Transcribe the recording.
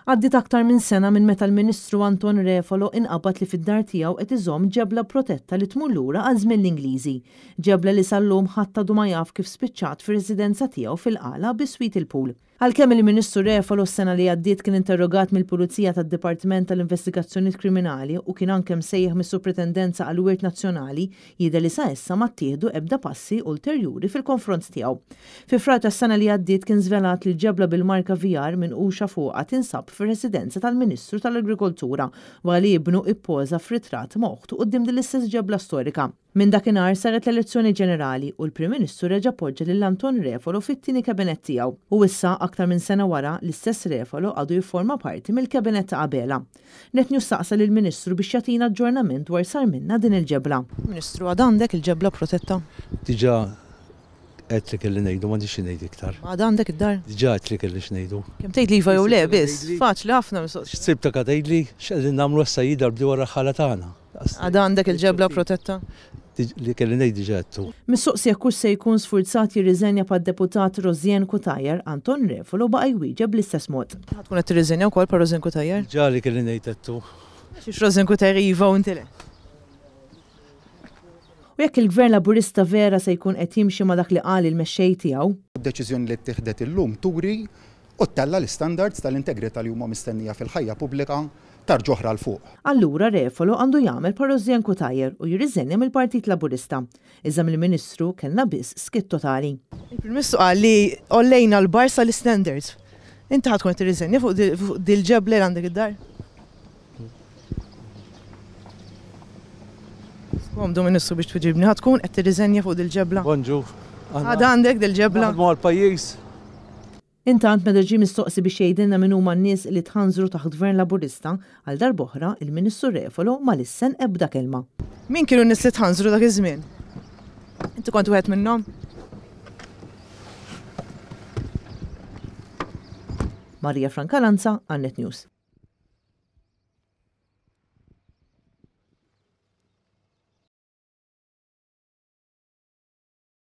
Għaddiet aktar minn sena minn meta l-Ministru Anton Refalo inqabad li fid-dar tiegħu qed iżomm ġebla protetta li tmur lura għal żmien l-Ingliżi. Ġebla li sal-lum ħadd għadu ma jaf kif spiċċat fir-residenza tiegħu fil-Qala biswit il-pool. Għalkemm il-Ministru Refalo s-sena li għaddiet kien interrogat mill-Pulizija tad-Dipartiment tal-Investigazzjonijiet Kriminali u kien anke msejjaħ mis-Supretendenza għall-Wirt Nazzjonali, jidher li sa issa ma ttieħdu ebda passi ulterjuri fil-konfront tiegħu. Fi Frar tas-sena li għaddiet kien żvelat li l-ġebla bil-marka VR minquxa fuqha tinsab fir-residenza tal-Ministru tal-Agrikoltura wara li ibnu ippoża f'ritratt ma' oħtu quddiem din l-istess ġebla storika. Minn dakinhar saret l-elezzjoni ġenerali u l-Prim Ministru reġa' poġġa lil Anton Refalo fit-tieni kabinett tiegħu. U issa, aktar minn sena wara, l-istess Refalo għadu jifforma parti mill-kabinett ta' Abela. Net News staqsa lill-Ministru biex jagħtina aġġornament dwar sar minnha din il-ġebla. Ministru, għad għandek il-ġebla protetta? Diġà għedt li kelli ngħidu, m'għandix xi ngħid iktar. Għad għandek id-dar? Diġà għedt li kelli x'ngħidu. Kemm tgħidli iva jew le biss, faċli ħafna mistoqsija. X'sibtek qed tgħidli? X'qegħdin nagħmlu issa jien dal-bdiewa r-raħħala tagħna? Għad għandek il-ġebla protetta? Li kelli ngħid diġà għedtu. Mistoqsi jekk hux se jkun sfurzat jirriżenja bħad-Deputat Rosianne Cutajar, Anton Refalo baqa' jwieġeb bl-istess mod. Ħa tkun qed tirriżenja wkoll bħal Rosianne Cutajar? Diġà li kelli ngħid għedtu. Għaliex Rosianne Cutajar iva u inti le? U jekk il-Gvern Laburista vera se jkun qed jimxi ma' dak li qal il-mexxej tiegħu? Id-deċiżjoni li ttieħdet illum turi u ttella' l-istandards tal-integrità li huma mistennija fil-ħajja pubblika tarġa oħra 'l fuq. Allura Refalo għandu jagħmel bħal Rosianne Cutajar u jirriżenja mill-Partit Laburista. Iżda mill-Ministru kellna biss skiet totali. Il-Prim Ministru qal li għollejna l-bar sal-istandards. Inti ħa tkun qed tirriżenja fuq dil-ġebla li għandek id-dar? Skomdu Ministru biex twiġibni, ħa tkun qed tirriżenja fuq dil-ġebla? Bonġu. Għad għandek dil-ġebla? Naħdmu għall-pajjiż. Intant meta ġie mistoqsi biex jgħidilna min huma n-nies li tħanżru taħt Gvern Laburista, għal darb'oħra, il-Ministru Refalo ma lissen ebda kelma. Min kienu n-nies li tħanżru dak iż-żmien? Inti kont wieħed minnhom? Maria Francalanza għal Net News.